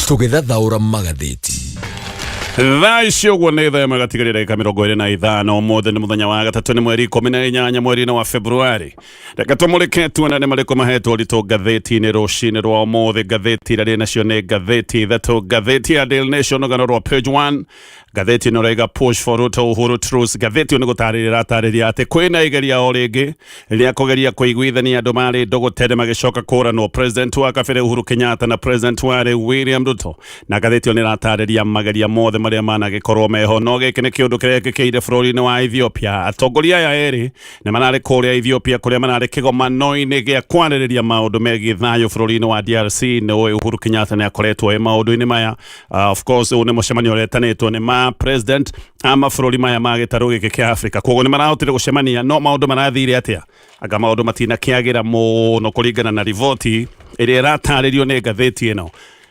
Tũgĩthathaũra magathĩti. Thaa ici ũguo nĩ thaa ĩmwe gatigaria ndagĩka 25. Ũmũthĩ nĩ mũthenya wa gatatũ, nĩ mweri 18 mweri-inĩ wa Februari. Reke tũmũrĩke tuone nĩ marĩkũ mahetwo ũritũ ngathĩti-inĩ rũcinĩ rwa ũmũthĩ. Ngathĩti iria rĩ nacio nĩ ngathĩti ithatũ. Ngathĩti ya Daily Nation, rũgano rwa page 1, ngathĩti ĩno ĩraiga "Push for Ruto Uhuru truce". Ngathĩti ĩyo nĩ gũtarĩria ĩratarĩria atĩ kwĩna igeria o rĩngĩ rĩa kũgeria kũiguithania andũ marĩ ndũgũ tene magĩcoka kũranwo, president wa kabere Uhuru Kenyatta na president wa rĩu William Ruto. Na ngathĩti ĩyo nĩ ĩratarĩria mageria mothe marĩa managĩkorwo meho, no gĩkĩ nĩ kĩũndũ kĩrekĩkĩire bũrũri-inĩ wa Ethiopia. Atongoria aya erĩ nĩ mararĩ kũrĩa Ethiopia, kũrĩa mararĩ kĩgomano-inĩ gĩa kwarĩrĩria maũndũ megiĩ thayũ bũrũri-inĩ wa DRC. Nĩ ũĩ Uhuru Kenyatta nĩ akoretwo e maũndũ-inĩ maya. Of course, ũyũ nĩ mũcemanio ũretanĩtwo nĩ ma president a mabũrũri maya ma gĩtarũ gĩkĩ kĩa Afrika, koguo nĩ marahotire gũcemania. No maũndũ marathire atĩa? Anga maũndũ matinakĩagĩra mũno kũringana na riboti ĩrĩa ĩratarĩrio nĩ ngathĩti ĩno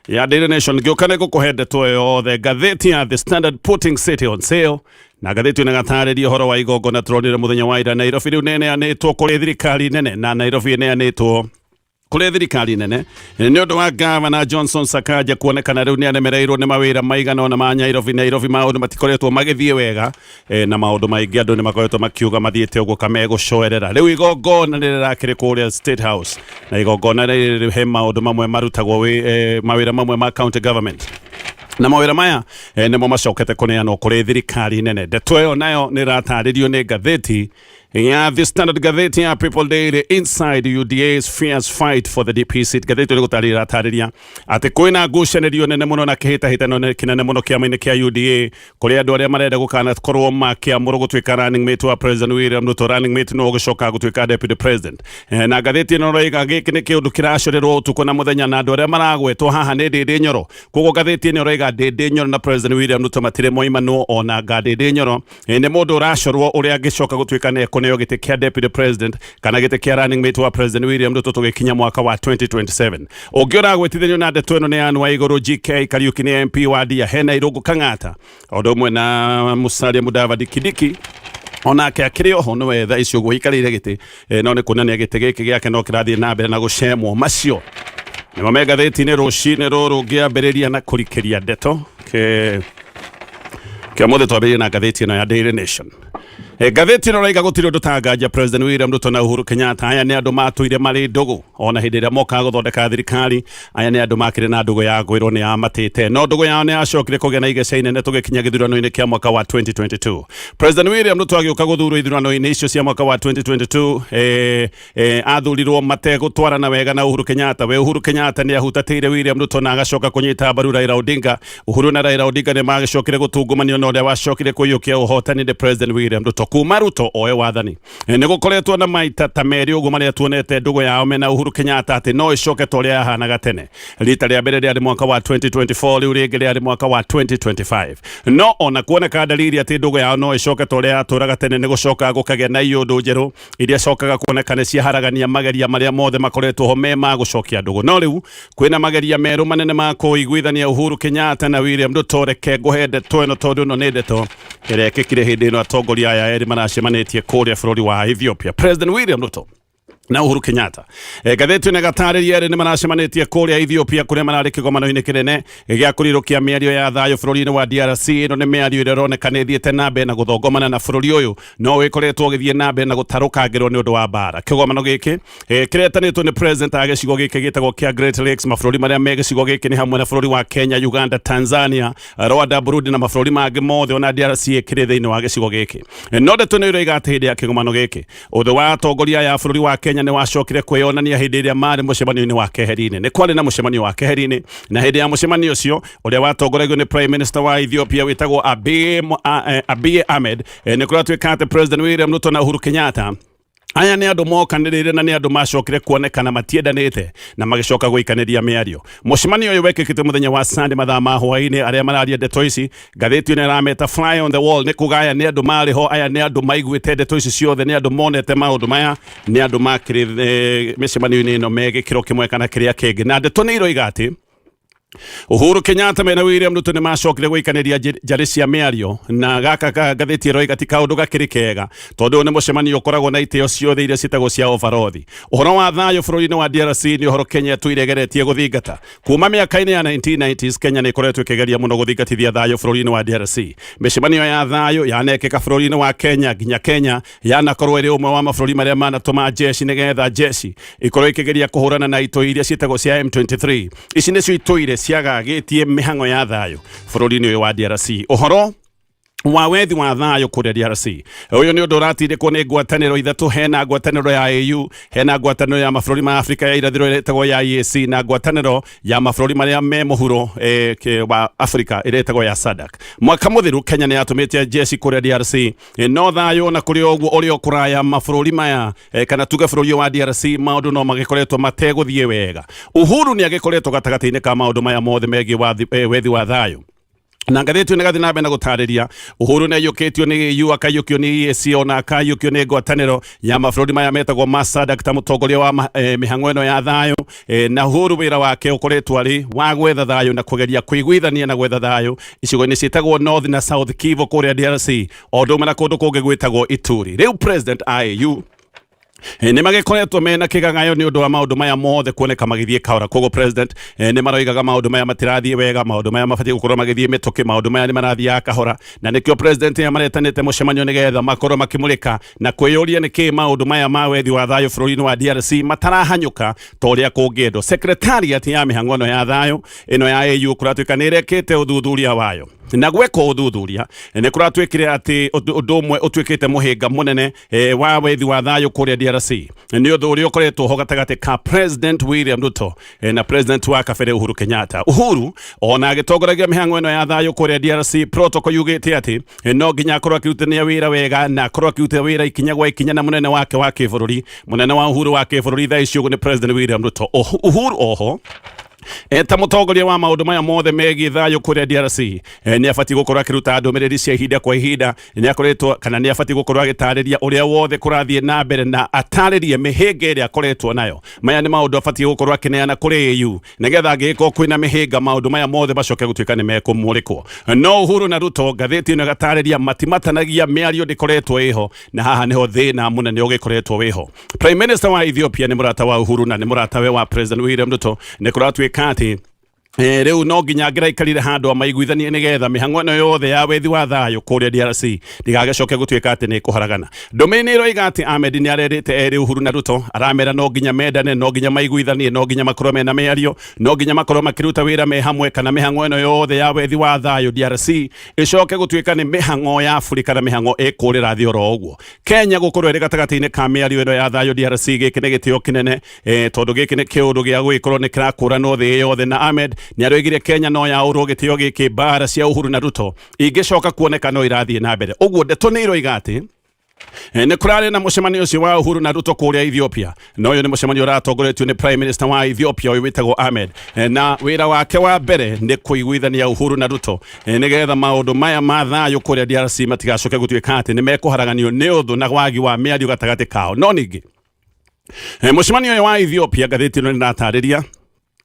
ya Daily Nation. Ngĩũka nĩ ngũkũhe ndeto ĩyo yothe. Ngathĩti ya The Standard, "Putting City on Sale", na ngathĩti ĩno ĩgatarĩria ũhoro wa igongona tũronire mũthenya wa ira. Nairobi rĩu nĩ ĩneanĩtwo kũrĩ thirikari nene, na Nairobi ĩneanĩtwo kũrĩ thirikari nene nĩ ũndũ wa gavana Johnson Sakaja kuonekana rĩu nĩ aremereirwo nĩ mawĩra maigana ũna ma Nairobi. Nairobi maũndũ matikoretwo magĩthiĩ wega, na maũndũ maingĩ andũ nĩ makoretwo makiuga mathiĩte ũguo kamegũcoerera. Rĩu igongona nĩ rĩrakĩrĩ kũrĩa State House, na igongona rĩrĩ he maũndũ mamwe marutagwo mawĩra mamwe ma county government, na mawĩra maya nĩmo macokete kũneanwo kũrĩ thirikari nene. Ndeto ĩyo nayo nĩ ĩratarĩrio nĩ ngathĩti ya The Standard. Ngathĩti ya People Daily, "Inside UDA's fierce fight for the DP seat". Ngathĩti ĩyo nĩ gũtarĩria ĩratarĩria atĩ kwĩna ngucanĩrio nene mũno na kĩhĩtahĩtano kĩnene mũno kĩama-inĩ kĩa UDA, kũrĩ andũ arĩa marenda gũkanakorwo makĩamũrwo gũtuĩka running mate wa President William Ruto. Running mate no gũcoka gũtuĩka deputy president. Na ngathĩti ĩno ĩroiga gĩkĩ nĩ kĩũndũ kĩracorerwo ũtukũ na mũthenya, na andũ arĩa maragwetwo haha nĩ Ndĩndĩ Nyoro. Koguo ngathĩti ĩno ĩroiga Ndĩndĩ Nyoro na President William Ruto matirĩ moimanwo, ona nga Ndĩndĩ Nyoro nĩ mũndũ ũracorwo ũrĩa angĩcoka gũtuĩka nĩ ekũneo gĩtĩ kĩa deputy president kana gĩtĩ kĩa running mate wa President William Ruto tũgĩkinya mwaka wa 2027. Ũngĩ ũragwĩtithĩrio na ndeto ĩno nĩ Anne Waigũrũ GK Kariuki, nĩ MP wa Ndia. Hena Irũngũ Kang'ata, o ũndũ ũmwe na Musalia Mudavadi Kindiki, onake akĩrĩ oho nĩwe thaa ici ũguo ikarĩire gĩtĩ, no nĩ kuonania gĩtĩ gĩkĩ gĩake no kĩrathiĩ na mbere na gũcemwo. Macio nĩmo me ngathĩti-inĩ rũcinĩ rũrũ. Ngĩambĩrĩria na kũrikĩria ndeto ke kĩa mũthĩ, twambĩrĩrie na ngathĩti ĩno ya Daily Nation. Ngathĩti ĩno raiga gũtirĩ ũndũ tanganja President William Ruto na Uhuru Kenyatta. Aya nĩ andũ matũire marĩ ndũgũ ona hĩndĩ ĩrĩa mokaga gũthondeka thirikari. Aya nĩ andũ makĩrĩ na ndũgũ ya kwĩrwo nĩ yamatĩte, no ndũgũ yao nĩ yacokire kũgĩa na igeca inene tũgĩkinya gĩthurano-inĩ kĩa mwaka wa 2022. President William Ruto agĩũka gũthurwo ithurano-inĩ icio cia mwaka wa 2022, athurirwo mategũtwarana wega na Uhuru Kenyatta. We Uhuru Kenyatta nĩ ahutatĩire William Ruto na agacoka kũnyita mbaru Raila Odinga. Uhuru na Raila Odinga nĩ magĩcokire gũtungumanio, na ũrĩa wacokire kũiyũkia ũhotani nĩ President William Ruto. Kuma Ruto oe wathani, nĩ gũkoretwo na maita ta merĩ ũguo marĩa tuonete ndũgũ yao mena Uhuru Kenyatta atĩ no ĩcoke ta ũrĩa yahanaga tene. Rita rĩa mbere rĩarĩ mwaka wa 2024, rĩu rĩngĩ rĩarĩ mwaka wa 2025. No ona kuoneka dalili atĩ ndũgũ yao no ĩcoke ta ũrĩa yatũraga tene, nĩ gũcoka gũkagĩa na iũndũ njerũ iria cokaga kuoneka nĩ ciaharagania mageria marĩa mothe makoretwo ho me ma gũcokia ndũgũ. No rĩu kwĩna mageria merũ manene ma kũiguithania Uhuru Kenyatta na William Ruto. Reke ngũhe ndeto ĩno, tondũ ĩno nĩ ndeto ĩrĩa ĩkĩkire hĩndĩ ĩno atongoria aya erĩ maracemanĩtie kũrĩa bũrũri wa Ethiopia, President William Ruto na Uhuru Kenyatta. Ngathĩti ĩno ĩgatarĩria erĩ nĩ maracemanĩtie kũrĩa Ethiopia, kũrĩa mararĩ kĩgomano-inĩ kĩnene gĩa kũrirũkia mĩario ya thayũ bũrũri-inĩ wa DRC. Ĩno nĩ mĩario ĩrĩa ĩroneka nĩ ĩthiĩte na mbere na gũthongomana, na bũrũri ũyũ no wĩkoretwo ũgĩthiĩ na mbere na gũtarũkangĩrwo nĩ ũndũ wa mbara. Kĩgomano gĩkĩ kĩretanĩtwo nĩ president a gĩcigo gĩkĩ gĩtagwo kĩa Great Lakes. Mabũrũri marĩa me gĩcigo gĩkĩ nĩ hamwe na bũrũri wa Kenya, Uganda, Tanzania, Rwanda, Burundi na mabũrũri mangĩ mothe, ona DRC ĩkĩrĩ thĩinĩ wa gĩcigo gĩkĩ. No ndeto nĩ ĩroiga atĩ hĩndĩ ya kĩgomano gĩkĩ, ũthũ wa atongoria aya a bũrũri wa Kenya nĩ wacokire kwĩyonania hĩndĩ ĩrĩa marĩ mũcemanio-inĩ wa keheri-inĩ. Nĩ kwarĩ na mũcemanio wa keheri-inĩ, na hĩndĩ ya mũcemanio ũcio ũrĩa watongoragio nĩ Prime Minister wa Ethiopia wĩtagwo Abiy Ahmed, nĩ kũratuĩka atĩ President William Ruto na Uhuru Kenyatta aya nĩ andũ mokanĩrĩire, na nĩ andũ macokire kuonekana matiendanĩte na magĩcoka gũikanĩria mĩario. Mũcemanio ũyũ wekĩkĩte mũthenya wa Sunday mathaa ma hwaĩ-inĩ. Arĩa mararia ndeto ici, ngathĩti ĩno ĩrameta "fly on the wall", nĩ kuga aya nĩ andũ marĩ ho, aya nĩ andũ maiguĩte ndeto ici ciothe, nĩ andũ monete maũndũ maya, nĩ andũ makĩrĩ mĩcemanio-inĩ ĩno me gĩkĩro kĩmwe kana kĩrĩa kĩngĩ. Na ndeto nĩ iroiga atĩ Uhuru Kenyatta mena William Ruto nĩ macokire gũikanĩria njarĩ cia mĩario, na gaka ka ngathĩti ĩroiga ti kaũndũ gakĩrĩ kega, tondũ ũyũ nĩ mũcemanio ũkoragwo na itĩo ciothe iria ciĩtagwo cia ũbarothi. Ũhoro wa thayũ bũrũri-inĩ wa DRC nĩ ũhoro Kenya ĩtũire ĩgeretie gũthingata. Kuma mĩaka-inĩ ya 1990s, Kenya nĩ ĩkoretwo ĩkĩgeria mũno gũthingatithia thayũ bũrũri-inĩ wa DRC. Mĩcemanio ya thayũ yanekĩka bũrũri-inĩ wa Kenya, nginya Kenya yanakorwo ĩrĩ ũmwe wa mabũrũri marĩa manatũma jeshi nĩgetha jeshi ikorwo ikĩgeria kũhũrana na itoi iria ciĩtagwo cia M23. Ici nĩcio itũire ciagagĩtie mĩhang'o ya thayũ bũrũri-inĩ ũyũ wa DRC. Ũhoro wa wethi wa thayũ kũrĩa DRC ũyũ nĩ ũndũ ũratindĩkwo nĩ ngwatanĩro ithatũ. Hena ngwatanĩro ya AU, hena ngwatanĩro ya mabũrũri ma Afrika ya irathĩro ĩrĩa ĩtagwo ya EAC, na ngwatanĩro ya mabũrũri marĩa me mũhuro wa Afrika ĩrĩa ĩtagwo ya SADC. Mwaka mũthiru Kenya nĩ yatũmĩte jeshi kũrĩa DRC. No thayũ na kũrĩ ũguo ũrĩ o kũraya mabũrũri maya, kana tuge bũrũri ũyũ wa DRC, maũndũ no magĩkoretwo mategũthiĩ wega. Uhuru nĩ agĩkoretwo gatagatĩ-inĩ ka maũndũ maya mothe megiĩ wethi wa thayũ, na ngathĩti ĩno ĩgathiĩ na mbere na gũtarĩria Uhuru nĩ aiyũkĩtio nĩ AU, akaiyũkio nĩ EAC, ona akaiyũkio nĩ ngwatanĩro ya mabũrũri maya metagwo ma SADC ta mũtongoria wa mĩhang'o ĩno ya thayũ. Na Uhuru wĩra wake ũkoretwo arĩ wa gwetha thayũ na kũgeria kũiguithania na gwetha thayũ icigo-inĩ ciĩtagwo North na South Kivu kũrĩa DRC, o ũndũ ũmwe na kũndũ kũngĩ gwĩtagwo Ituri. Rĩu President AU nĩ magĩkoretwo mena kĩgagayo nĩ ũndũ wa maũndũ maya mothe kuoneka magĩthiĩ kahora. Koguo president nĩ maroigaga maũndũ maya matirathiĩ wega, maũndũ maya mabatiĩ gũkorwo magĩthiĩ mĩtũkĩ, maũndũ maya nĩ marathiaga kahora, na nĩkĩo president nĩ maretanĩte mũcemanio nĩgetha makorwo makĩmũrĩka na kwĩyũria nĩkĩ maũndũ maya ma wethi wa thayũ bũrũri-inĩ wa DRC matarahanyũka ta ũrĩa kũngĩendwo. Secretariat ya mĩhang'o ĩno ya thayũ ĩno ya AU kũratuĩka nĩ ĩrekĩte ũthuthuria wayo, na gweka ũthuthuria nĩ kũratuĩkire atĩ ũndũ ũmwe ũtuĩkĩte mũhĩnga mũnene wa wethi wa thayũ kũrĩa DRC nĩ ũndũ ũrĩa ũkoretwo ho gatagatĩ ka President William Ruto na President wa kabere Uhuru Kenyatta. Uhuru ona agĩtongoragia mĩhang'o ĩno ya thayũ kũrĩa DRC, protocol yugĩte atĩ no nginya akorwo akĩrutania wĩra wega na akorwo akĩruta wĩra ikinya gwa ikinya na mũnene wake wa kĩbũrũri. Mũnene wa Uhuru wa kĩbũrũri thaa ici ũguo nĩ President William Ruto. Uhuru oho eta mũtongoria wa maũndũ maya mothe megiĩ thayũ kũrĩa DRC, nĩ abatiĩ gũkorwo akĩruta ndũmĩrĩri cia ihinda kwa ihinda. Nĩ akoretwo kana nĩ abatiĩ gũkorwo agĩtarĩria ũrĩa wothe kũrathiĩ na mbere na atarĩrie mĩhĩnga ĩrĩa akoretwo nayo. Maya nĩ maũndũ abatiĩ gũkorwo akĩneana kũrĩ AU nĩgetha angĩgĩkorwo kwĩna mĩhĩnga, maũndũ maya mothe macoke gũtuĩka nĩ mekũmũrĩkwo. No Uhuru na Ruto, ngathĩti ĩno ĩgatarĩria, matimatanagia, mĩario ndĩkoretwo ĩho, na haha nĩho thĩna mũnene ũgĩkoretwo wĩho. Prime Minister wa Ethiopia nĩ mũrata wa Uhuru na nĩ mũratawe wa President William Ruto. Nĩ kũratuĩka atĩ rĩu no nginya angĩraikarire handũ amaiguithanie nĩgetha mĩhang'o ĩno yothe ya wethi wa thayũ kũrĩa DRC ndigagĩcoke gũtuĩka atĩ nĩ ĩkũharagana. Ndũmĩrĩri nĩ ĩroiga atĩ Ahmed nĩ arerĩte erĩ Uhuru na Ruto, aramera no nginya mendane, no nginya maiguithanie, no nginya makorwo mena mĩario, no nginya makorwo makĩruta wĩra me hamwe, kana mĩhang'o ĩno yothe ya wethi wa thayũ DRC ĩcoke gũtuĩka nĩ mĩhang'o ya Abũrika na mĩhang'o ĩkũrĩra thĩ oro ũguo. Kenya gũkorwo ĩrĩ gatagatĩ-inĩ ka mĩario ĩno ya thayũ DRC, gĩkĩ nĩ gĩtĩo kĩnene, tondũ gĩkĩ nĩ kĩũndũ gĩa gũgĩkorwo nĩ kĩrakũranwo thĩ yothe. Na Ahmed nĩ aroigire Kenya no yaũrwo gĩtĩo gĩkĩ, mbara cia Uhuru na Ruto ingĩcoka kuoneka no irathiĩ na mbere ũguo. Ndeto nĩ iroiga atĩ nĩ kũrarĩ na mũcemanio ũcio wa Uhuru na Ruto kũrĩa Ethiopia, na ũyũ nĩ mũcemanio ũratongoretio nĩ Prime Minister wa Ethiopia ũyũ wĩtagwo Ahmed. Na wĩra wake wa mbere nĩ kũiguithania Uhuru na Ruto, nĩgetha maũndũ maya ma thayũ kũrĩa DRC matigacoke gũtuĩka atĩ nĩ mekũharaganio nĩ ũthũ na wagi wa mĩario gatagatĩ kao. No ningĩ mũcemanio ũyũ wa Ethiopia, ngathĩti ĩno nĩ ĩratarĩria,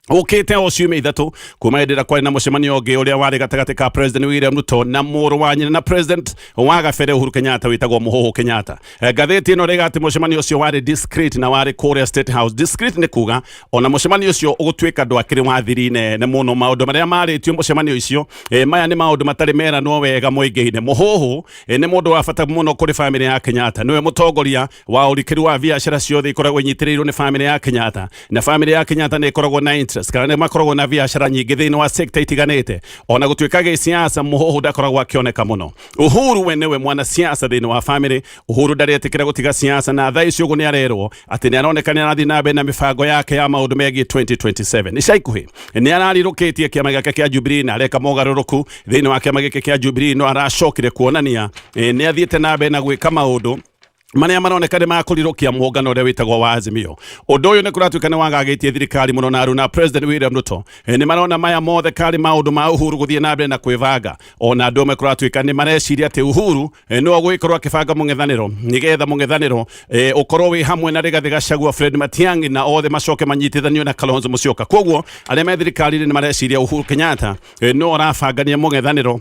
ũkĩte o ciumia 3 kuma hĩndĩ ĩrĩa kwarĩ na mũcemanio ũngĩ ũrĩa warĩ gatagatĩ ka President William Ruto na mũrũ wa nyina na President wa gabere Uhuru Kenyatta wĩtagwo Mũhũhũ Kenyatta. Ngathĩti ĩno rĩga atĩ mũcemanio ũcio warĩ discreet na warĩ kũrĩa State House. Discreet nĩ kuga ona mũcemanio ũcio ũgũtuĩka ndwakĩrĩ wa thiri nene mũno. Maũndũ marĩa marĩtio mũcemanio icio, maya nĩ maũndũ matarĩ meranwo wega mũingĩ-inĩ. Mũhũhũ nĩ mũndũ wa bata mũno kũrĩ bamĩrĩ ya Kenyatta, nĩwe mũtongoria wa ũrikĩru wa biacara ciothe ikoragwo inyitĩrĩirwo nĩ bamĩrĩ ya Kenyatta, na bamĩrĩ ya Kenyatta nĩ ĩkoragwo na interest kana nĩ makoragwo na biacara nyingĩ thĩinĩ wa sector itiganĩte. Ona gũtuĩka gĩsiasa Mũhũhũ ndakoragwo akĩoneka mũno, Uhuru we nĩwe mwanasiasa thĩinĩ wa bamĩrĩ. Uhuru ndaretĩkĩra gũtiga siasa, na thaa ici ũguo nĩ arerwo atĩ nĩ aroneka nĩ arathiĩ na mbere na mĩbango yake ya maũndũ megiĩ 2027. Ica ikuhĩ nĩ ararirũkĩtie kĩama gĩake kĩa Jubilee na areka mogarũrũku thĩinĩ wa kĩama gĩkĩ kĩa Jubilee, no aracokire kuonania nĩ athiĩte na mbere na gwĩka maũndũ. Marĩa maroneka nĩ makũrirũkia mũngano ũrĩa wĩtagwo wa Azimio. Ũndũ ũyũ nĩ kũratuĩka nĩ wagagĩtie thirikari mũno na na President William Ruto nĩ marona maya mothe karĩ maũndũ ma Uhuru gũthiĩ na mbere na kwĩbanga. Ona andũ amwe kũratuĩka nĩ mareciria atĩ Uhuru nĩwe ũgũgĩkorwo akĩbanga mũng'ethanĩro nĩgetha mũng'ethanĩro ũkorwo wĩ hamwe na Rigathĩ Gachagua, Fred Matiang'i na othe macoke manyitithanio na Kalonzo Musyoka. Koguo arĩa me thirikari-inĩ nĩ mareciria Uhuru Kenyatta nĩwe ũrabangania mũng'ethanĩro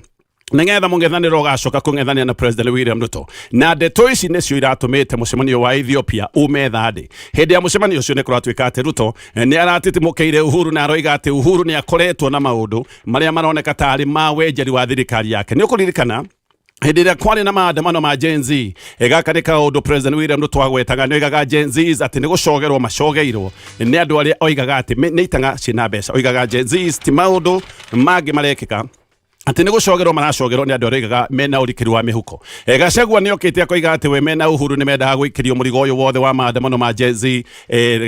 nĩgetha mũng'ethanĩro ũgacoka kũng'ethanĩra na President William Ruto. Na ndeto ici nĩcio iratũmĩte mũcemanio wa Ethiopia ume thandĩ. Hĩndĩ ya mũcemanio ũcio nĩ kũratuĩka atĩ Ruto nĩ aratitimũkĩire Uhuru na aroiga atĩ Uhuru nĩ akoretwo na maũndũ marĩa maroneka tarĩ ma wenjeri wa thirikari yake. Nĩ ũkũririkana hĩndĩ ĩrĩa kwarĩ na maandamano ma Gen Z, gaka nĩ kaũndũ President William Ruto agwetaga. Nĩ oigaga Gen Zs atĩ nĩ gũcogerwo macogeirwo nĩ andũ arĩa oigaga atĩ nĩ itang'a ciĩna mbeca. Oigaga Gen Zs ti maũndũ mangĩ marekĩka, atĩ nĩ gũcogerwo maracogerwo nĩ andũ arĩa oigaga mena ũrikĩru wa mĩhuko. Gachagua nĩ okĩte akoiga atĩ we mena Uhuru nĩ mendaga gũikĩrio mũrigo ũyũ wothe wa maandamano ma Gen Z,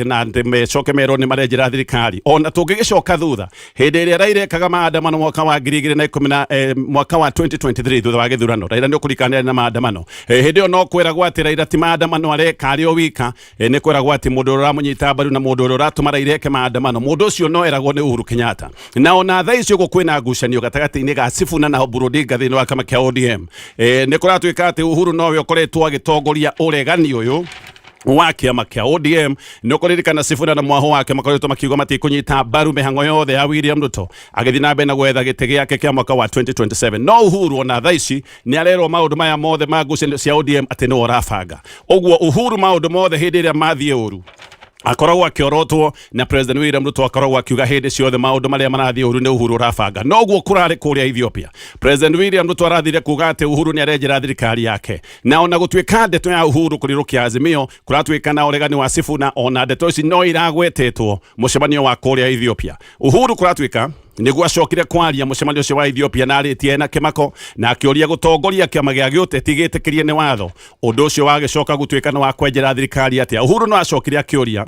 na atĩ mecoke merwo nĩ marenjera thirikari. Ona tũngĩgĩcoka thutha hĩndĩ ĩrĩa Raila ekaga maandamano mwaka wa 2010 na mwaka wa 2023 thutha wa gĩthurano, Raila nĩ ũkũririkana nĩ arĩ na maandamano. Hĩndĩ ĩyo no kwĩragwo atĩ Raila ti maandamano areka arĩ o wika. Nĩ kwĩragwo atĩ mũndũ ũrĩa ũramũnyita mbaru na mũndũ ũrĩa ũratũma Raila eke maandamano, mũndũ ũcio no eragwo nĩ Uhuru Kenyatta. Na ona thaa ici ũguo kwĩna ngucanio gatagatĩ-inĩ ga Sifuna na Oburu Odinga thĩinĩ wa kĩama kĩa ODM. Nĩ kũratuĩka atĩ Uhuru nowe ũkoretwo agĩtongoria ũregani ũyũ wa kĩama kĩa ODM. Nĩ ũkũririkana Sifuna na mwaho wake makoretwo makiuga matikũnyita mbaru mĩhang'o yothe ya William Ruto agĩthiĩ na mbere na gwetha gĩtĩ gĩake kĩa mwaka wa 2027. No Uhuru ona thaa ici nĩ arerwo maũndũ maya mothe ma ngucanio cia ODM atĩ nĩwe ũrabanga. Ũguo Uhuru maũndũ mothe hĩndĩ ĩrĩa mathiĩ ũru akoragwo akĩorotwo na President William Ruto akoragwo akiuga hĩndĩ ciothe maũndũ marĩa marathiĩ ũru nĩ Uhuru ũrabanga. Noguo kũrarĩ kũrĩa Ethiopia. President William Ruto arathire kuga atĩ Uhuru nĩ arenjera thirikari yake, na ona gũtuĩka ndeto ya Uhuru kũrirũkia Azimio kũratuĩka na ũregani wa Sifuna, ona ndeto ici no iragwetetwo mũcemanio wa kũrĩa Ethiopia. Uhuru kũratuĩka nĩguo acokire kwaria mũcemanio ũcio wa Ethiopia na arĩtie na kĩmako na akĩũria gũtongoria kĩama gĩa gĩũteti gĩtĩkĩrie nĩ watho. Ũndũ ũcio wagĩcoka gũtuĩka nĩ wa kwenjera thirikari atĩa. Uhuru no acokire akĩũria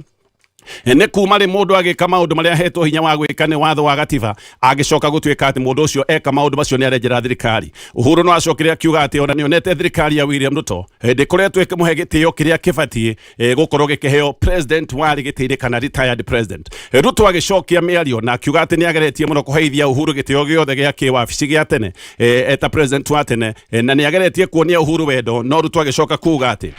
nĩ kuma rĩ mũndũ agĩka maũndũ marĩa ahetwo hinya wa gwĩka nĩ watho wa gatiba agĩcoka gũtuĩka atĩ mũndũ ũcio eka maũndũ macio nĩ arenjera thirikari. Uhuru no acokire akiuga atĩ ona nĩonete thirikari ya William Ruto hĩndĩ ĩkoretwo ĩkĩmũhe gĩtĩo kĩrĩa kĩbatiĩ gũkorwo gĩkĩheo president warĩ gĩtĩ-inĩ kana retired president. Ruto agĩcokia mĩario na akiuga atĩ nĩ ageretie mũno kũheithia Uhuru gĩtĩo gĩothe gĩa kĩwabici gĩa tene, eta president wa tene, na nĩ ageretie kuonia Uhuru wendo. No Ruto agĩcoka kuga atĩ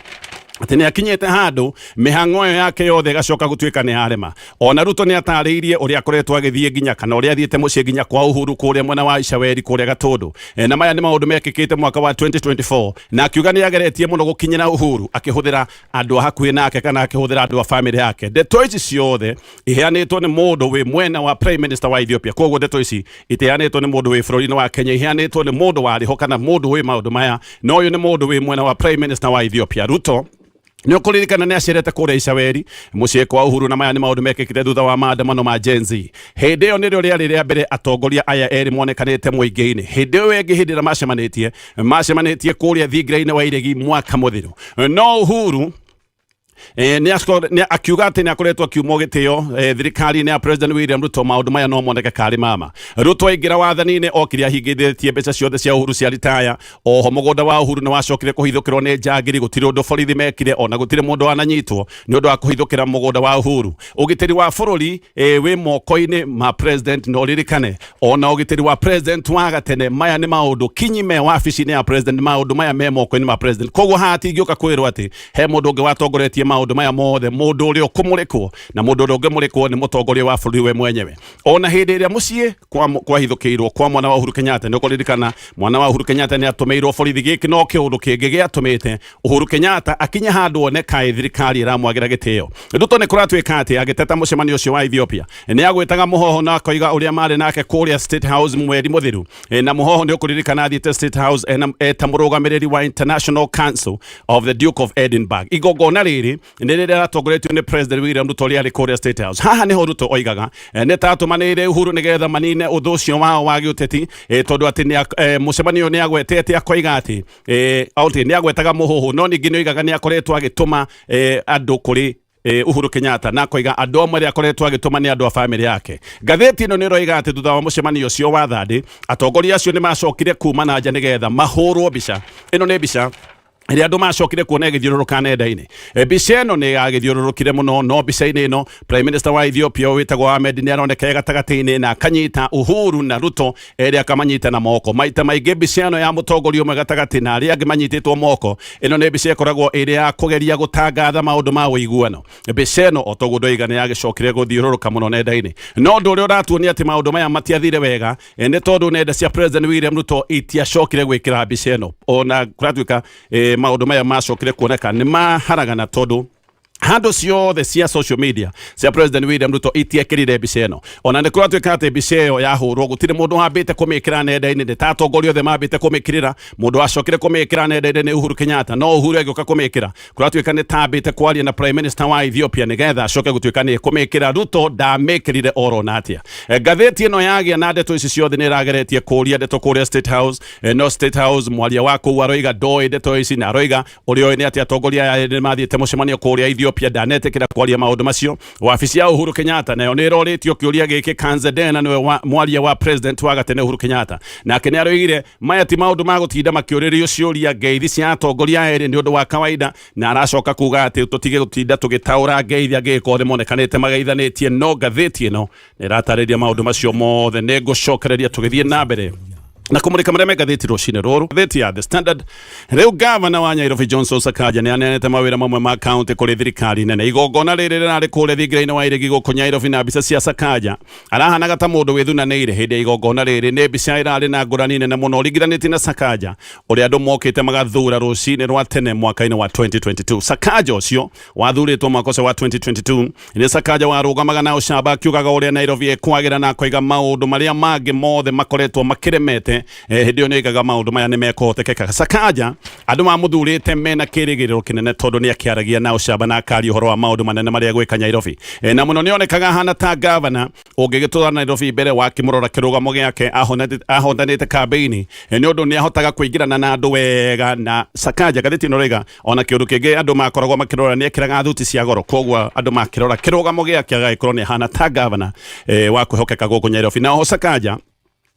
nĩ akinyĩte handũ mĩhang'o ĩyo yake yothe ĩgacoka gũtuĩka nĩ yarema. Ona Ruto nĩ atarĩirie ũrĩa akoretwo agĩthiĩ nginya kana ũrĩa athiĩte mũciĩ nginya kwa Uhuru kũrĩa mwena wa Icaweri kũrĩa Gatũndũ. Na maya nĩ maũndũ mekĩkĩte mwaka wa 2024, na akiuga nĩ ageretie mũno gũkinyĩra Uhuru akĩhũthĩra andũ a hakuhĩ nake kana akĩhũthĩra andũ a famĩlĩ yake. Ndeto ici ciothe iheanĩtwo nĩ mũndũ wĩ mwena wa Prime Minister wa Ethiopia. Koguo ndeto ici itiheanĩtwo nĩ mũndũ wĩ bũrũri-inĩ wa Kenya, iheanĩtwo nĩ mũndũ warĩ ho kana mũndũ wĩ maũndũ maya, na ũyũ nĩ mũndũ wĩ mwena wa Prime Minister wa Ethiopia. Ruto nĩ ũkũririkana nĩ acerete kũrĩa Icaweri mũciĩ kwa Uhuru, na maya nĩ maũndũ mekĩkire thutha wa maandamano ma Gen Z. Hĩndĩ ĩyo nĩrĩo rĩarĩ rĩa mbere atongoria aya erĩ monekanĩte mũingĩ-inĩ. Hĩndĩ ĩyo ĩngĩ hĩndĩ ĩrĩa macemanĩtie kũrĩa thingira-inĩ wa Iregi mwaka mũthiru. No Uhuru nĩ akiuga atĩ nĩ akoretwo akiumwo gĩtĩo thirikari-inĩ ya President William Ruto. Maũndũ maya no moneke karĩ mama. Ruto aingĩra wathani-inĩ okire ahingithĩtie mbeca ciothe cia Uhuru cia ritaya. Oho mũgũnda wa Uhuru nĩ wacokire kũhithũkĩrwo nĩ njangiri, gũtirĩ ũndũ borithi mekire, ona gũtirĩ mũndũ wananyitwo nĩ ũndũ wa kũhithũkĩra mũgũnda wa Uhuru. Ũgitĩri wa bũrũri wĩ moko-inĩ ma president, na ũririkane ona ũgitĩri wa president wa gatene, maya nĩ maũndũ kinyi me wabici-inĩ ya president, maũndũ maya me moko-inĩ ma president. Koguo haha tingĩũka kwĩrwo atĩ he mũndũ ũngĩ watongoretie maũndũ maya mothe. Mũndũ ũrĩa ũkũmũrĩkwo na mũndũ ũrĩa ũngĩmũrĩkwo nĩ mũtongoria wa bũrũri we mwenyewe. Ona hĩndĩ ĩrĩa mũciĩ kwahithũkĩirwo kwa mwana wa Uhuru Kenyatta, nĩ ũkũririkana mwana wa Uhuru Kenyatta nĩ atũmĩirwo borithi. Gĩkĩ no kĩũndũ kĩngĩ gĩatũmĩte Uhuru Kenyatta akinye handũ one kaĩ thirikari ĩramwagĩra gĩtĩo. Ruto nĩ kũratuĩka atĩ agĩteta mũcemanio ũcio wa Ethiopia nĩ agwĩtaga Mũhoho na akoiga ũrĩa marĩ nake kũrĩa State House mweri mũthiru. Na Mũhoho nĩ ũkũririkana athiĩte State House eta mũrũgamĩrĩri wa International Council of the Duke of Edinburgh. Igongona rĩrĩ nĩ rĩrĩa ratongoretio nĩ President William Ruto rĩarĩ kũrĩa State House. Haha nĩho Ruto oigaga nĩ tatũmanĩire Uhuru nĩgetha manine ũthũ ũcio wao wa gĩũteti, tondũ atĩ mũcemanio nĩ agwetete akoiga atĩ nĩ agwetaga Mũhũhũ, no ningĩ nĩ oigaga nĩ akoretwo agĩtũma andũ kũrĩ Uhuru Kenyatta, na akoiga andũ amwe arĩa akoretwo agĩtũma nĩ andũ a famĩlĩ yake. Ngathĩti ĩno nĩ ĩroiga atĩ thutha wa mũcemanio ũcio wa thandĩ, atongoria acio nĩ macokire kuma na nja nĩgetha mahũrwo mbica. Ĩno nĩ mbica Ĩrĩa andũ macokire kuona ĩgĩthiũrũrũka nenda-inĩ. Mbica ĩno nĩ yagĩthiũrũrũkire mũno, no mbica-inĩ ĩno Prime Minister wa Ethiopia wĩtagwo Ahmed nĩ aroneka e gatagatĩ-inĩ na akanyita Uhuru na Ruto erĩ akamanyita na moko. Maita maingĩ mbica ĩno ya mũtongoria ũmwe gatagatĩ na arĩa angĩ manyitĩtwo moko, ĩno nĩ mbica ĩkoragwo ĩrĩ ya kũgeria gũtangatha maũndũ ma ũiguano. Mbica ĩno o toguo ndoiga nĩ yagĩcokire gũthiũrũrũka mũno nenda-inĩ, no ũndũ ũrĩa ũratuonia atĩ maũndũ maya matiathire wega nĩ tondũ nenda cia President William Ruto itiacokire gwĩkĩra mbica ĩno. Ona kũratuĩka maũndũ maya macokire kuoneka nĩ maharagana tondũ handũ ciothe cia social media cia President William Ruto itiekĩrire mbica ĩno. Ona nĩ kũratuĩka atĩ mbica ĩyo yahũrwo gũtirĩ mũndũ wambĩte kũmĩkĩra nenda-inĩ, nĩ ta atongoria othe mambĩte kũmĩkĩrĩra. Mũndũ wacokire kũmĩkĩra nenda-inĩ nĩ Uhuru Kenyatta, no Uhuru agĩũka kũmĩkĩra kũratuĩka nĩ tambĩte kwaria na Prime Minister wa Ethiopia nĩgetha acoke gũtuĩka nĩ ekũmĩkĩra. Ruto ndamĩkĩrire oro na atĩa. Ngathĩti ĩno yagĩa na ndeto ici ciothe nĩ ĩrageretie kũria ndeto kũrĩa State House. No State House mwaria wa kũu aroiga ndoĩ ndeto ici, na aroiga ũrĩa oĩ nĩ atĩ atongoria aya nĩ mathiĩte mũcemanio kũrĩa Ethiopia, ndanetĩkĩra kwaria maũndũ macio. Wabici ya Uhuru Kenyatta nayo nĩ ĩrorĩtio kĩũria gĩkĩ. Kanze Dena nĩwe mwaria wa President wa gatene Uhuru Kenyatta, nake nĩ aroigire maya ti maũndũ ma gũtinda makĩũrĩrio ciũria, ngeithi cia atongoria erĩ nĩ ũndũ wa kawaida, na aracoka kuga atĩ tũtige gũtinda tũgĩtaũra ngeithi angĩgĩkorwo nĩ monekanĩte mageithanĩtie. No ngathĩti ĩno nĩ ĩratarĩria maũndũ macio mothe. Nĩ ngũcokereria tũgĩthiĩ na mbere na kũmũrĩka marĩa me ngathĩti rũcinĩ rũrũ. Ngathĩti ya The Standard, rĩu gavana wa Nairobi Johnson Sakaja nĩ aneanĩte mawĩra mamwe ma kaunti kũrĩ thirikari nene. Igongona rĩrĩ rĩrarĩ kũrĩa thingira-inĩ wa iregi gũkũ Nairobi, na mbica cia Sakaja arahanaga ta mũndũ wĩthunanĩire hĩndĩ ya igongona rĩrĩ. Nĩ mbica ĩrarĩ na ngũrani nene mũno ũringithanĩtie na Sakaja ũrĩa andũ mokĩte magathura rũcinĩ rwa tene mwaka-inĩ wa 2022. Sakaja ũcio wathurĩtwo mwaka ũcio wa 2022 nĩ Sakaja warũgamaga na ũcamba akiugaga ũrĩa Nairobi ĩkwagĩra na akoiga maũndũ marĩa mangĩ mothe makoretwo makĩremete. Hĩndĩ ĩyo nĩ oigaga maũndũ maya nĩ mekũhotekeka. Sakaja andũ mamũthurĩte mena kĩrĩgĩrĩro kĩnene tondũ nĩ akĩaragia na ũcamba na akaria ũhoro wa maũndũ manene marĩa egwĩka Nairobi. Na mũno nĩ onekaga ahana ta gavana ũngĩgĩtwara Nairobi mbere. Wakĩmũrora kĩrũgamo gĩake ahotanĩte kambĩini nĩ ũndũ nĩ ahotaga kũingĩrana na andũ wega. Na Sakaja, ngathĩti ĩno rĩga, ona kĩũndũ kĩngĩ andũ makoragwo makĩrora, nĩ ekĩraga thuti cia goro, koguo andũ makĩrora kĩrũgamo gĩake agagĩkorwo nĩ ahana ta gavana wa kwĩhokeka gũkũ Nairobi. Na oho Sakaja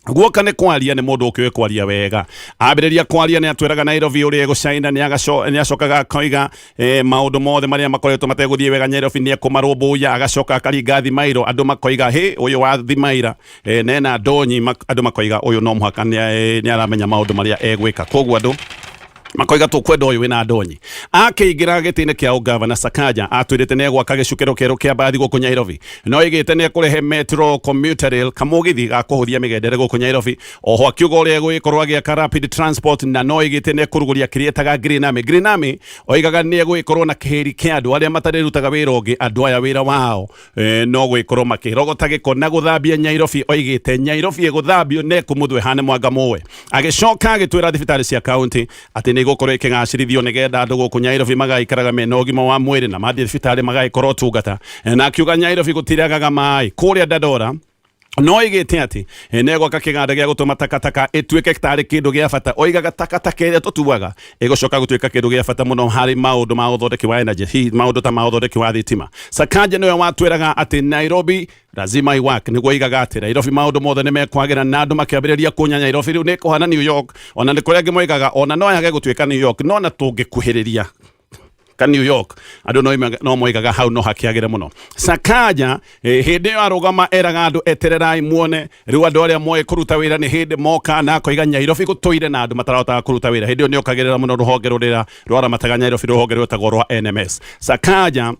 guoka nĩ kwaria, nĩ mũndũ ũkĩũĩ kwaria wega. Ambĩrĩria kwaria nĩ atwĩraga Nairobi ũrĩa ĩgũcaina, nĩ acokaga akoiga maũndũ mothe marĩa makoretwo mategũthiĩ wega Nairobi nĩ ekũmarũmbũiya, agacoka akaringa thimairo, andũ makoiga hĩ, ũyũ wa thimaira nena ndonyi, andũ makoiga ũyũ no mũhaka nĩ aramenya maũndũ marĩa egwĩka, koguo andũ makoiga tũkwenda ũyũ wĩna ndonyi. Akĩingĩra gĩtĩ-inĩ kĩa ũgavana, Sakaja atwĩrĩte nĩ egwaka gĩcukĩro kĩerũ kĩa mbathi gũkũ Nairobi, no ĩgĩte nĩ ekũrehe Metro Commuter Rail, kamũgithi ga kũhũthia mĩgendere gũkũ Nairobi. Oho akiuga ũrĩa egũgĩkorwo agĩaka rapid transport, na no ĩgĩte nĩ ekũrugũria kĩrĩa etaga Green Army. Green Army oigaga nĩ egũgĩkorwo na kĩhĩri kĩa andũ arĩa matarĩrutaga wĩra ũngĩ, andũ aya wĩra wao no gwĩkorwo makĩrogota gĩko na gũthambia Nyairobi. Oigĩte Nyairobi ĩgũthambio na ĩkumuthwo ĩhane mwanga mũwe. Agĩcoka agĩtwĩra thibitarĩ cia kaunti atĩ nĩ igũkorwo ikĩgacĩrithio nĩgetha andũ gũkũ Nyairobi magaikaraga mena ũgima wa mwĩrĩ na mathiĩ thibitarĩ magagĩkorwo ũtungata. Na akiuga Nyairobi gũtiragaga maĩ kũrĩa Dandora, no ĩgĩte atĩ nĩ egwaka kĩganda gĩa gũtũma takataka ĩtuĩke tarĩ kĩndũ gĩa bata. Oigaga takataka ĩrĩa tũtuaga ĩgũcoka gũtuĩka kĩndũ gĩa bata mũno harĩ maũndũ ma ũthondeki wa energy, hihi maũndũ ta ma ũthondeki wa thitima. Sakaja nĩwe watwĩraga atĩ Nairobi lazima iwork, nĩguo oigaga atĩ Nairobi maũndũ mothe nĩ mekwagĩra, na andũ makĩambĩrĩria kunya Nairobi rĩu nĩ ĩkũhana New York. Ona nĩ kũrĩ angĩ moigaga ona no yage gũtuĩka New York, no na tũngĩkuhĩrĩria ka New York andũ no moigaga hau no hakĩagĩre mũno. Sakaja hĩndĩ ĩyo arũgama eraga andũ etererai muone rĩu andũ arĩa moĩ kũruta wĩra nĩ hĩndĩ moka, na akoiga Nyairobi gũtũire na andũ matarahotaga kũruta wĩra. Hĩndĩ ĩyo nĩ okagĩrĩra mũno rũhonge rũrĩa rwaramataga Nyairobi, rũhonge rwĩtagwo rwa NMS. Sakaja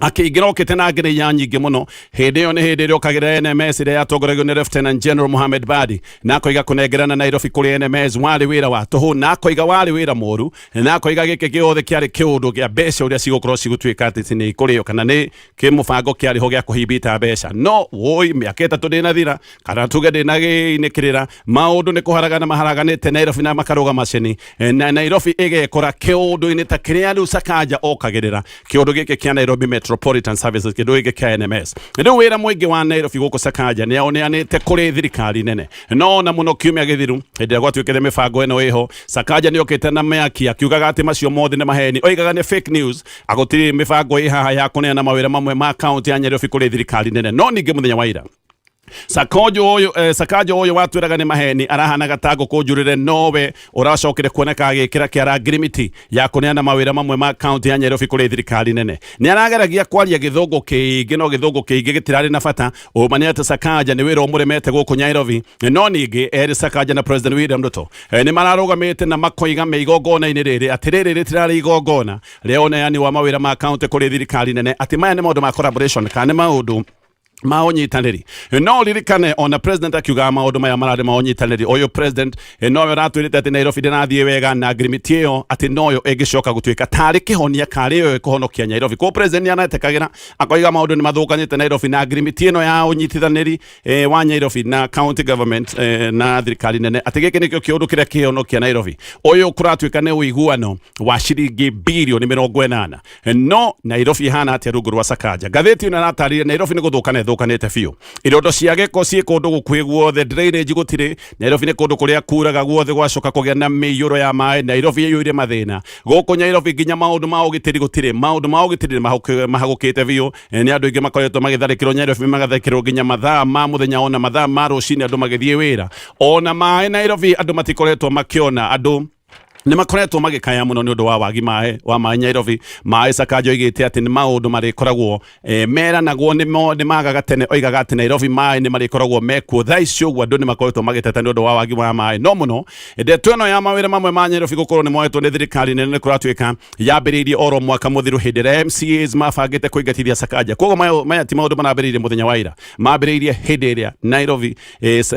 akĩingĩra okĩte na ngereia nyingĩ mũno. Hĩndĩ ĩyo nĩ hĩndĩ ĩrĩa okagĩrĩra NMS ĩrĩa yatongoragio nĩ Lieutenant General Mohamed Badi, na akoiga kũnengerana Nairobi kũrĩ NMS warĩ wĩra wa tũhũ, na akoiga warĩ wĩra mũru, na akoiga gĩkĩ gĩothe kĩarĩ kĩũndũ kĩa mbeca ũrĩa cigũkorwo cigũtuĩka atĩ nĩ ikũrĩo kana nĩ kĩmũbango kĩarĩ ho gĩa kũhimbita mbeca. No woi, mĩaka 3 ndĩnathira kana tuge ndĩnagĩinĩkĩrĩra, maũndũ nĩ kũharagana maharaganĩte Nairobi na makarũgama ceni, na Nairobi ĩgekora kĩũndũ-inĩ ta kĩrĩa rĩu Sakaja okagĩrĩra, kĩũndũ gĩkĩ kĩa Nairobi Metropolitan Services, kĩndũ gĩkĩ kĩa NMS. Rĩu wĩra mũingĩ wa Nairobi gũkũ Sakaja nĩ aũneanĩte kũrĩ thirikari nene. No ona mũno kiumia gĩthiru hĩndĩ ĩrĩa gwatuĩkĩte mĩbango ĩno ĩho, Sakaja nĩ okĩte na mĩaki akiugaga atĩ macio mothe nĩ maheni, oigaga nĩ fake news, agũtirĩ mĩbango ĩ haha ya kũneana mawĩra mamwe ma kaunti ya Nairobi kũrĩ thirikari nene. No ningĩ mũthenya wa ira Sakojo ũyũ Sakajo ũyũ watwĩraga nĩ maheni arahanaga ta ngũkũ njurĩre, nowe ũracokire kuoneka agĩkĩra kĩara ngirimiti ya kũneana mawĩra mamwe ma kaunti ya Nairobi kũrĩ thirikari nene. Nĩ arageragia kwaria gĩthũngũ kĩingĩ, no gĩthũngũ kĩingĩ gĩtirarĩ na bata. Ũma nĩ atĩ Sakaja nĩ wĩra ũmũremete gũkũ Nairobi, no ningĩ erĩ Sakaja na President William Ruto nĩ mararũgamĩte na makoiga me igongona-inĩ rĩrĩ atĩ rĩrĩ rĩtirarĩ igongona rĩa ũneani wa mawĩra ma kaunti kũrĩ thirikari nene, atĩ maya nĩ maũndũ ma collaboration kana nĩ maũndũ ma ũnyitanĩri. No ririkane ona president akiugaga maũndũ maya mararĩ ma ũnyitanĩri. Ũyũ president nowe ũratwĩrĩte atĩ Nairobi ndĩrathiĩ wega na ngirimiti ĩyo atĩ noyo ĩngĩcoka gũtuĩka tarĩ kĩhonia karĩ yo ĩkũhonokia Nairobi. Koguo president nĩaretekagĩra akoiga maũndũ nĩ mathũkanĩte Nairobi na ngirimiti ĩno ya ũnyitithanĩri wa Nairobi na county government na thirikari nene atĩ gĩkĩ nĩkĩo kĩũndũ kĩrĩa kĩhonokia Nairobi. Ũyũ kũratuĩka nĩ ũiguano wa ciringi birioni 80. No Nairobi ihana atĩa rungu rwa Sakaja? Ngathĩti ĩno ĩratarĩria Nairobi nĩ gũthũkana ĩthũkanĩte biũ. Irondo cia gĩko ciĩ kũndũ gũkuhĩ guothe, drainage gũtirĩ. Nairobi nĩ kũndũ kũrĩa kuraga guothe gwacoka kũgĩa na mĩiyũro ya maĩ. Nairobi ĩiyũire mathĩna. Gũkũ Nairobi nginya maũndũ ma ũgitĩri gũtirĩ. Maũndũ ma ũgitĩri nĩ mahagũkĩte biũ. Nĩ andũ aingĩ makoretwo magĩtharĩkĩrwo Nairobi, magatharĩkĩrwo nginya mathaa ma mũthenya ona mathaa ma rũcinĩ andũ magĩthiĩ wĩra. Ona maĩ Nairobi andũ matikoretwo makĩona. Andũ nĩ makoretwo magĩkaya mũno nĩ ũndũ wa wagi maĩ wa maĩ Nairobi. Maĩ Sakaja oigĩte atĩ nĩ maũndũ marĩkoragwo meranagwo nĩ magaga tene. Oigaga atĩ Nairobi maĩ nĩ marĩkoragwo mekuo. Thaa ici ũguo andũ nĩ makoretwo magĩteta nĩ ũndũ wa wagi wa maĩ. No mũno ndeto ĩno ya mawĩra mamwe ma Nairobi gũkorwo nĩ moetwo nĩ thirikari nene nĩ kũratuĩka yambĩrĩirie oro mwaka mũthiru hĩndĩ ĩrĩa MCAs mabangĩte kũingatithia Sakaja. Koguo maya ti maũndũ marambĩrĩirie mũthenya wa ira, mambĩrĩirie hĩndĩ ĩrĩa Nairobi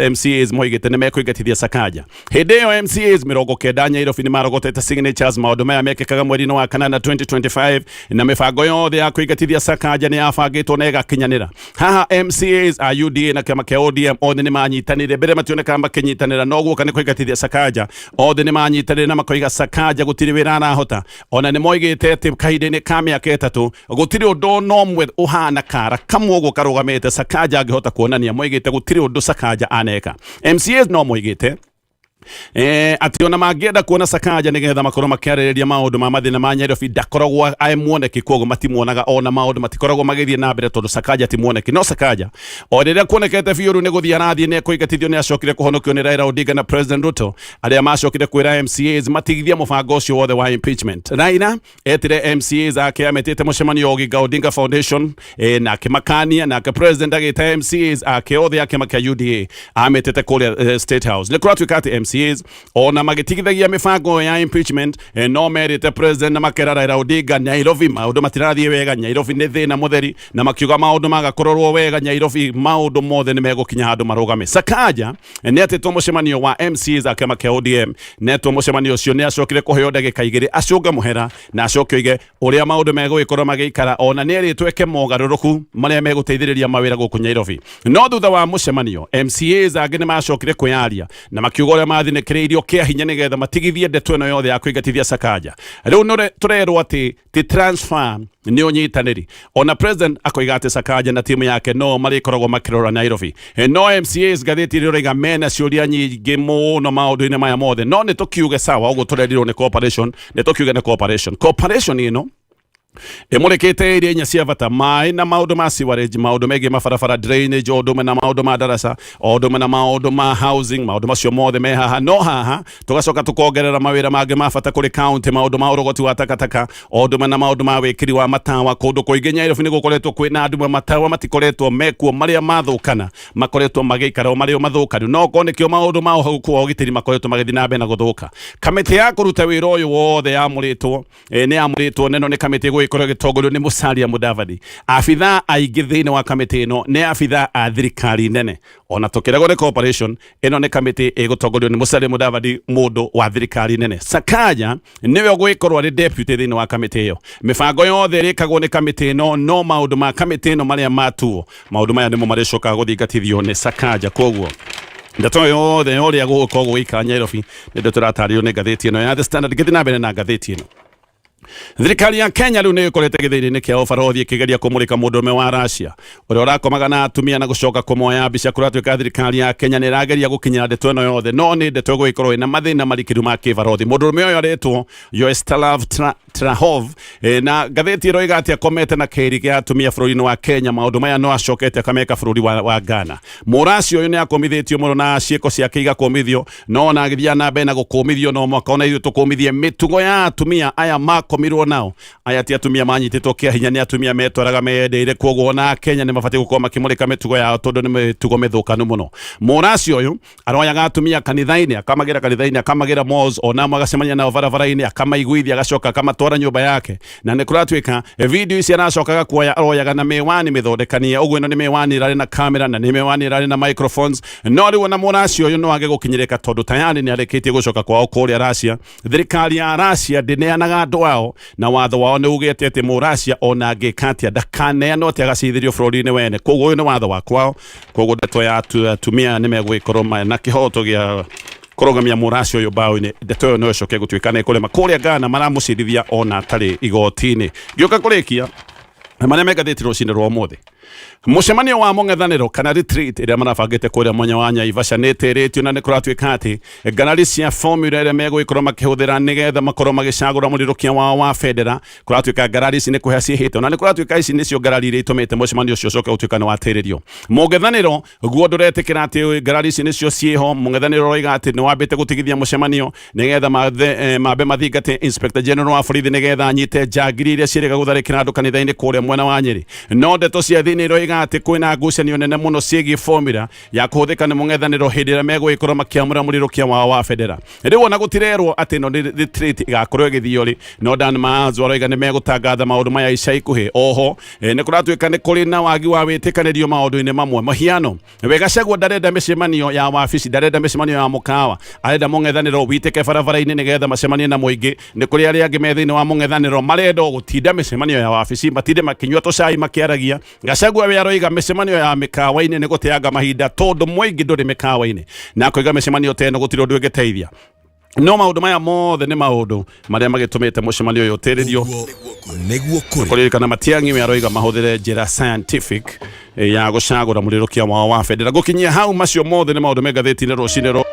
MCAs moigĩte nĩ mekũingatithia Sakaja. Hĩndĩ ĩyo MCAs 90 Nairobi nĩ marogotete signatures. Maũndũ maya mekĩkaga mweri-inĩ wa kanana 2025, na mĩbango yothe ya kũingatithia Sakaja nĩ yabangĩtwo na ĩgakinyanĩra. Haha MCAs a UDA na kĩama kĩa ODM othe nĩ manyitanĩire. Mbere mationekaga makĩnyitanĩra, no guoka nĩ kũingatithia Sakaja othe nĩ manyitanĩire na makoiga Sakaja gũtirĩ wĩra arahota. Ona nĩ moigĩte atĩ kahinda-inĩ ka mĩaka 3 gũtirĩ ũndũ ona ũmwe ũhana kara kamwe ũguo karũgamĩte Sakaja angĩhota kuonania. Moigĩte gũtirĩ ũndũ Sakaja aneka. MCAs no moigĩte atĩ ona mangĩenda kuona Sakaja nĩgetha makorwo makĩarĩrĩria maũndũ ma mathĩna ma Nairobi, ndakoragwo aĩ muoneki, koguo matimuonaga. Ona maũndũ matikoragwo magĩthiĩ na mbere tondũ Sakaja ti muoneki. No Sakaja o rĩrĩa kuonekete biũ rĩu nĩ gũthiĩ arathiĩ nĩ ekũingatithio, nĩ acokire kũhonokio nĩ Raila Odinga na President Ruto arĩa macokire kwĩra MCAs matigithie mũbango ũcio wothe wa impeachment. Raila etire MCAs ake ametĩte mũcemanio wa Oginga Odinga Foundation na akĩmakania, nake president agĩta MCAs ake othe a kĩama kĩa UDA ametĩte kũrĩa State House. Nĩ kũratuĩka atĩ MCAs ona magĩtigithagia mĩbango ya impeachment no merĩte president na makera Raila Odinga Nairobi maũndũ matirathiĩ wega, Nairobi nĩ thĩna mũtheri, na makiuga maũndũ magakororwo wega Nairobi maũndũ mothe nĩ megũkinya handũ marũgame. Sakaja nĩ atĩtwo mũcemanio wa MCAs a kĩama kĩa ODM, netwo mũcemanio ũcio nĩ acokire kũheo ndagĩka 2 acũnge mũhera na acoke oige ũrĩa maũndũ megũgĩkorwo magĩikara. Ona nĩ erĩtwo eke mogarũrũku marĩa megũteithĩrĩria mawĩra gũkũ Nairobi. No thutha wa mũcemanio MCAs angĩ nĩ macokire kwĩyaria na makiuga ũrĩa mathinĩkĩrĩirio kĩa hinya nĩgetha matigithie ndeto ĩno yothe ya kũingatithia Sakaja. Rĩu tũrerwo atĩ ti transfer, nĩ ũnyitanĩri. Ona president akoiga atĩ Sakaja na timu yake no marĩkoragwo makĩrora Nairobi. No MCAs ngathĩti ĩrĩa ũraiga mena ciũria nyingĩ mũno maũndũ-inĩ maya mothe. No nĩ tũkiuge sawa, ũguo tũrerirwo nĩ cooperation, nĩ tũkiuge nĩ cooperation. Cooperation ĩno ĩmũrĩkĩte iria inya cia bata: maĩ na maũndũ ma sewerage, maũndũ megiĩ mabarabara, drainage, o ũndũ ũmwe na maũndũ ma ndaraca, o ũndũ ũmwe na maũndũ ma housing. Maũndũ macio mothe me haha. No haha tũgacoka tũkongerera mawĩra mangĩ ma bata kũrĩ county, maũndũ ma ũrogoti wa takataka, o ũndũ ũmwe na maũndũ ma wĩkĩri wa matawa. Kũndũ kũingĩ Nairobi nĩ gũkoretwo kwĩna nduma, matawa matikoretwo mekuo, marĩa mathũkana makoretwo magĩikara o marĩ o mathũkanu, no korwo nĩkĩo maũndũ ma ũhagũku wa ũgitĩri makoretwo magĩthiĩ na mbere na gũthũka. Kamĩtĩ ya kũruta wĩra ũyũ wothe yamũrĩtwo nĩ yamũrĩtwo neno nĩ kamĩtĩ ĩgũgĩkorwo ĩgĩtongorio nĩ Musalia Mudavadi. Abithaa aingĩ thĩinĩ wa kamĩtĩ ĩno nĩ abithaa a thirikari nene. Ona tũkĩragwo nĩ corporation, ĩno nĩ kamĩtĩ ĩgũtongorio nĩ Musalia Mudavadi, mũndũ wa thirikari nene. Sakaja nĩwe ũgũgĩkorwo arĩ deputy thĩinĩ wa kamĩtĩ ĩyo. Mĩbango yothe ĩrĩkagwo nĩ kamĩtĩ ĩno, no maũndũ ma kamĩtĩ ĩno marĩa matuo, maũndũ maya nĩmo marĩcokaga gũthingatithio nĩ Sakaja. Koguo ndeto yothe ya ũrĩa gũgũkorwo gũgĩikara Nairobi nĩ ndeto ĩratarĩrio nĩ ngathĩti ĩno ya The Standard. Ngĩthiĩ na mbere na ngathĩti ĩno. Thirikari ya Kenya rĩu nĩ ĩkorete gĩthĩinĩ kĩa ũbarothi ĩkĩgeria kũmũrĩka mũndũrũme wa Russia ũrĩa ũrakomaga na atumia na gũcoka kũmoya mbica. Kũratuĩka thirikari ya Kenya nĩ ĩrageria gũkinyĩra ndeto ĩno yothe, no nĩ ndeto ĩgũgĩkorwo ĩna mathĩna marikĩru ma kĩbarothi. Mũndũrũme ũyũ aretwo Yostislav Trahov, na ngathĩti ĩroiga atĩ akomete na kĩri gĩa atumia bũrũri-inĩ wa Kenya. Maũndũ maya no acokete akameka bũrũri wa Ghana. Mũracia ũyũ nĩ akũmithĩtio mũno na ciĩko ciake igakũmithio, no ona agĩthiaga na mbere na gũkũmithio no mwaka ona ithuĩ tũkũmithie mĩtugo ya atumia aya makomirwo nao. Aya ti atumia manyitĩtwo kĩa hinya, nĩ atumia metwaraga meyendeire. Kwoguo ona Kenya nĩ mabatiĩ gũkorwo makĩmũrĩka mĩtugo yao tondũ nĩ mĩtugo mĩthũkanu mũno. Mũraci ũyũ aroyaga atumia kanitha-inĩ, akamagĩra kanitha-inĩ, akamagĩra malls, ona amwe agacemania nao barabara-inĩ, akamaiguithia, agacoka akamatwara nyũmba yake. Na nĩ kũratuĩka video ici aracokaga kuoya aroyaga na mĩwani mĩthondekanie ũguo. Ĩno nĩ mĩwani ĩrarĩ na kamera na nĩ mĩwani ĩrarĩ na microphones. No rĩu ona mũraci ũyũ no age gũkinyĩrĩka tondũ tayari nĩ arĩkĩtie gũcoka kwao kũrĩa Russia. Thirikari ya Russia ndĩneanaga andũ ao, na watho wao nĩ ugĩte atĩ mũracia ona angĩka atĩa ndakaneanwo atĩ agacithĩrio bũrũri-inĩ wene. Koguo ũyũ nĩ watho wa kwao. Koguo ndeto ya atumia nĩ megũgĩkorwo na kĩhoto gĩa kũrũgamia mũracia ũyũ mbaũ-inĩ, ndeto ĩyo no ĩcoke gũtuĩka nĩ ĩkũrema. Kũrĩa Ghana maramũcirithia ona atarĩ igoti-inĩ. Ngĩũka kũrĩkia na marĩa me ngathĩti rũcinĩ rwa ũmũthĩ, mũcemanio wa mũng'ethanĩro kana retreat ĩrĩa marabangĩte kũrĩa mwenya wa Naivasha nĩ ĩtĩrĩtio, na nĩ kũratuĩka atĩ ngarari cia formula ĩrĩa megũgĩkorwo makĩhũthĩra nĩgetha makorwo magĩcagũra mũrirũkia wao wa bendera, kũratuĩka ngarari ici nĩ kũhĩa ciĩhĩte, na nĩ kũratuĩka ici nĩcio ngarari iria itũmĩte mũcemanio ũcio ũcoke gũtuĩka nĩ watĩrĩrio. Mũng'ethanĩro guo ndũretĩkĩra atĩ ngarari ici nĩcio ciĩho. Mũng'ethanĩro ũroiga atĩ nĩ wambĩte gũtigithia mũcemanio nĩgetha mambe mathingate Inspector General wa borithi nĩgetha anyite njangiri iria ciĩrĩga gũtharĩkĩra andũ kanitha-inĩ kũrĩa mwena wa Nyĩrĩ. No ndeto cia thĩinĩ iroiga atĩ kwĩna ngucanio nene mũno ciĩgiĩ formula ya kũhũthĩka nĩ mũng'ethanĩro hĩndĩ ĩrĩa megũgĩkorwo makĩamũra mũrirũkia wao wa bendera. Rĩu ona gũtirerwo atĩ ĩno nĩ retreat ĩgakorwo ĩgĩthio rĩ, no Dan Maanzo aroiga nĩ megũtangatha maũndũ maya ica ikuhĩ. Oho nĩ kũratuĩka nĩ kũrĩ na wagi wa wĩtĩkanĩrio maũndũ-inĩ mamwe. Mũhiano, we Gachagua ndarenda mĩcemanio ya wabici, ndarenda mĩcemanio ya mũkawa, arenda mũng'ethanĩro witĩke barabara-inĩ nĩgetha macemanie na mũingĩ. Nĩ kũrĩ arĩa angĩ me thĩinĩ wa mũng'ethanĩro marenda o gũtinda mĩcemanio ya wabici, matinde makĩnyua tũcai makĩaragia. Gachagua we aroiga mĩcemanio ya mĩkawa-inĩ nĩ gũteanga mahinda tondũ mũingĩ ndũrĩ mĩkawa-inĩ, na akoiga mĩcemanio ta ĩno gũtirĩ ũndũ ĩngĩteithia. No maũndũ maya mothe nĩ maũndũ marĩa magĩtũmĩte mũcemanio ũyũ ũtĩrĩrio. Nĩguo kũrĩ. Kũririkana Matiang'i we aroiga mahũthĩre njĩra scientific ya gũcagũra mũrirũkia wao wa bendera. Gũkinyia hau, macio mothe nĩ maũndũ me ngathĩti-inĩ rũcinĩ.